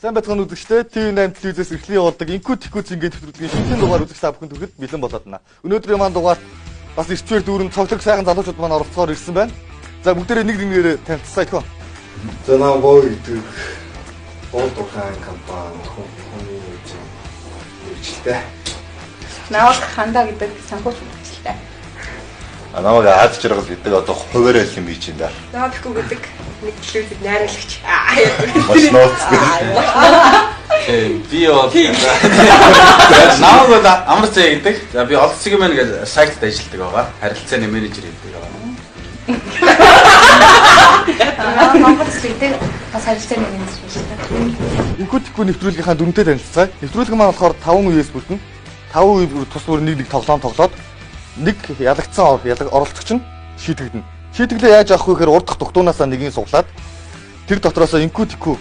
Сайн байцгаана үзэгчдээ. TV8 телевизээс эрхлэн явуулдаг Инку Тикү зингээ нэвтрүүлгийн шинэхэн дугаар үзэгч та бүхэнд хүрэхэд бэлэн болоод байна. Өнөөдрийн маань дугаарт бас эрчвэр дүүрэн цоглог сайхан залуучууд маань оролцохоор ирсэн байна. За бүгдээрээ нэг нэгээрээ танилцсаа их. За наа боо гэдэг гол тухайн компани хүний нөөцийн мэргэжилтэй. Наваг хандаа гэдэг санхүүч мэргэжилтэй. Намайг Аз жаргал гэдэг одоо хуваар айл юм хийж байна. Наваг Тэхүү гэдэг нэг телевизэд найруулагч. Маш нууц. Би бол намайг бол Амар Зэ гэдэг. За би Олон цэгийн мэн гэж сайтд ажилладаг байгаа. Харилцааны менежер гэдэг байгаа. Монгол гэдэг бас харилцааны менежер биш үү? Инку Тикү нэвтрүүлгийнхаа дүнтэй танилцгаая. Нэвтрүүлэг маань болохоор 5 үеэс бүрдэн. 5 үе бүр тус бүр нэг нэг тоглоом тоглоод нэг ялагдсан оролцогч нь шийтгэгдэнэ. Шийтгэлээ яаж авах вэ гэхээр урдах дугтуунаасаа нэгийг суглаад тэр дотроосоо инку тикү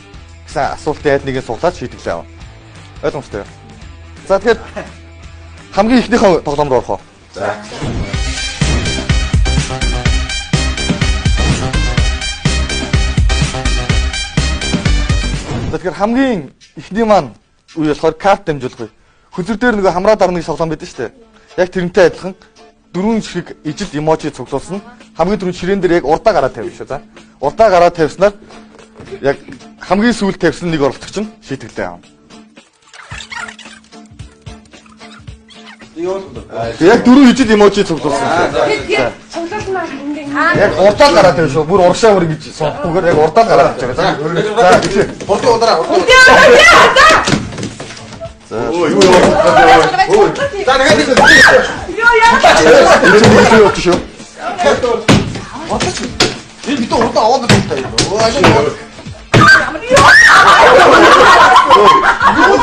гэсэн асуултын айд нэгийг суглаад шийтгэлээ авна. Ойлгомжтой юу? За тэгэхээр хамгийн эхнийхээ тоглоом руу орох уу? За. За тэгэхээр хамгийн эхний маань үе болохоор карт дамжуулах үе. Хөзөр дээр нөгөө хамраа дарна гэж тоглоом байдаг шүү дээ. Яг тэрнтэй адилхан дөрвөн ширхэг ижил эможи цуглуулсан. Хамгийн түрүүнд ширээн дээр яг урдаа гараа тавина шүү. За. Урдаа гараа тавьснаар яг хамгийн сүүлд тавьсан нэг оролцогч нь шийтгэлээ авна. Яг дөрвөн ижил эможи цуглуулсан. Тэгээд цуглуулнаа ингээ Яг урдаа гараа тавина шүү. Бүр урагшаа бүр ингэж сонгохгүйгээр яг урдаа гараа тавьж байгаа. За. За тэгье. Хурдан удараа. За. Өө юу юу. За тэгээд Йоо яа. Энэ нь юу шүү. би бид урдан аваад байна. Өө аль.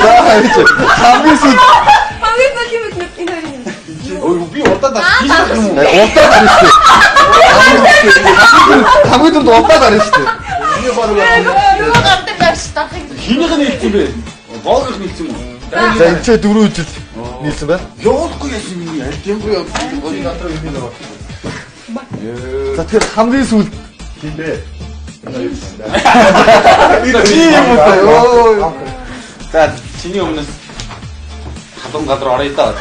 За хайж. Хамгийн сүүлд Хамгийн сүүлийн юм энэ хоёр юм. Өө би урдаа даа. Юм уу? Урдаа гарна шүү дээ. Хамгийн түрүүнд урдаа гарна шүү дээ. Миний баг Юу гардаг байш дарахыг хинийх нь хэлсэн бэ? Боогийнх нь хэлсэн юм уу? За энэ ч дөрөв ижил нийлсэн байна. Явуулахгүй яасан миний аль дэмгүй явуулсан. Гол надруу юм нэг. За тэгэхээр хамгийн сүүлд Тийм бэ. Би юм уу? Йоо. За чиний өмнөөс халуун газар оръё доо.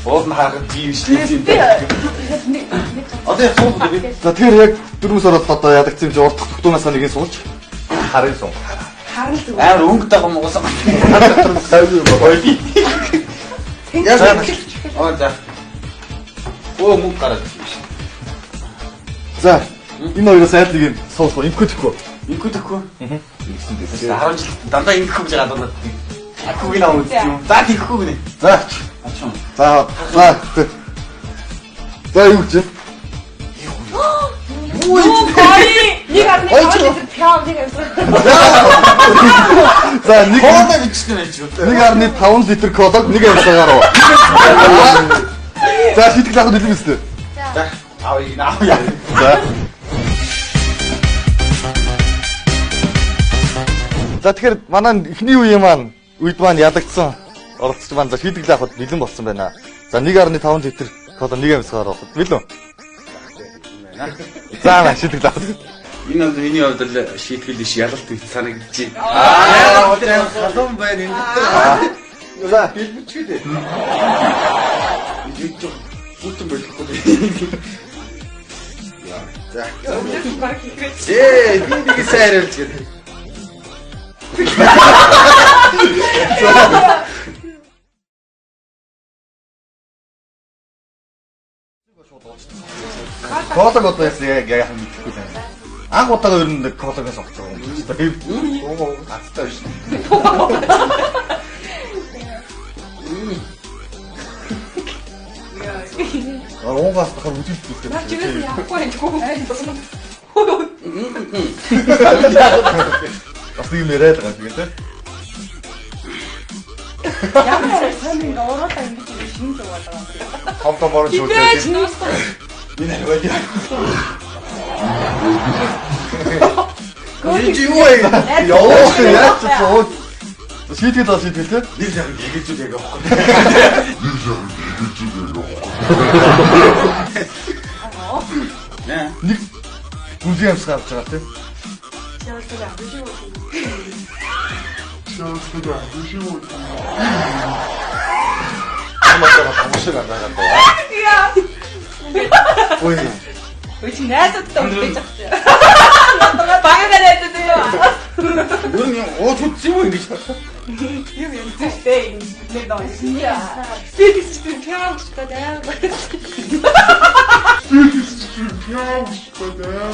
Уул нь харахад тийм биш тийм. Одоо яг суух би. За тэгэхээр яг дөрөв сар бол одоо ядагцсан юм чи урдах тогтуунаасаа нэгийг суулж Харын сум. Харан зүг. Амар өнгө даган моголсон. Гайгүй юм байна. Яг оо за. Оо мөнгө гараад ирсэн биш. За энэ хоёроос аль нэг юм суулах вэ? Инку тэхгүй. Инку тэхгүй. Ингэсэн дээ. 10 жил дандаа инкүү гэж гадуунаад. Тэхүүг нь авах юм. За тэхүү гинэ. За. Ачаа. За за. За юу гэж? Юу гоё. Нэг арны литр пяв нэг амсгаа. За нэг Кола гэж нэ чи. 1.5 литр колог нэг амсаагаар уу. За шийтгэл авах нэлэм өстэй. За авъя авъя. За. За тэгэхээр манай эхний үеийн маань үед маань ялагдсан оролцогч маань за шийтгэл авахд бэлэн болсон байна. За 1.5 литр кола нэг амсгаар авахд бэлэн. За на шийтгэл авах. Энэ бол миний хувьд л шийтгэл биш ялалт гэж санагдчих. Аа халуун байна энэ дээр. За Бэлбэчгээд. Юу ч бүтэн болохгүй. За. Баг хийхээ. Ээ би нэг сайн хариулж гээд. Колог одоо яасан яг яг мэдэхгүй юм. Анх удаага ер нь нэг кологоос сонгож байгаа юм байна. Уугаа гацтай биш. Уугаас тахаар үжилт үздэг. Наа чигээс явахгүй юм. Бас нэг юм яриад байгаа юм шиг тийм. Ямар сайн ингээ уруулаа ингэж шинж яваад байгаа. Том том орон Бэж шүүлээ. нүүсэн. Энэ хариулъя. Энэ чи юу вэ? Яваа яаж ч зөө. Шийтгэл аа шийтгэл тийм. Нэг сайхан гэгэж яг явахгүй. Нэ. Нэг бүлгийн амсгаа авч байгаа тийм. Хамаагаа том шиг анзаараад байна. Яа. Үй. Үй чи найзуудтай үлдээж авах чи. Багаар найзууд юу? Юу юм ууж үтсэн юм уу ингэж. Юм юм зүгтэй юм. Нэг нөө. Би тийч тэр пиано гэж байна. Би тийч тэр пиано гэж байна.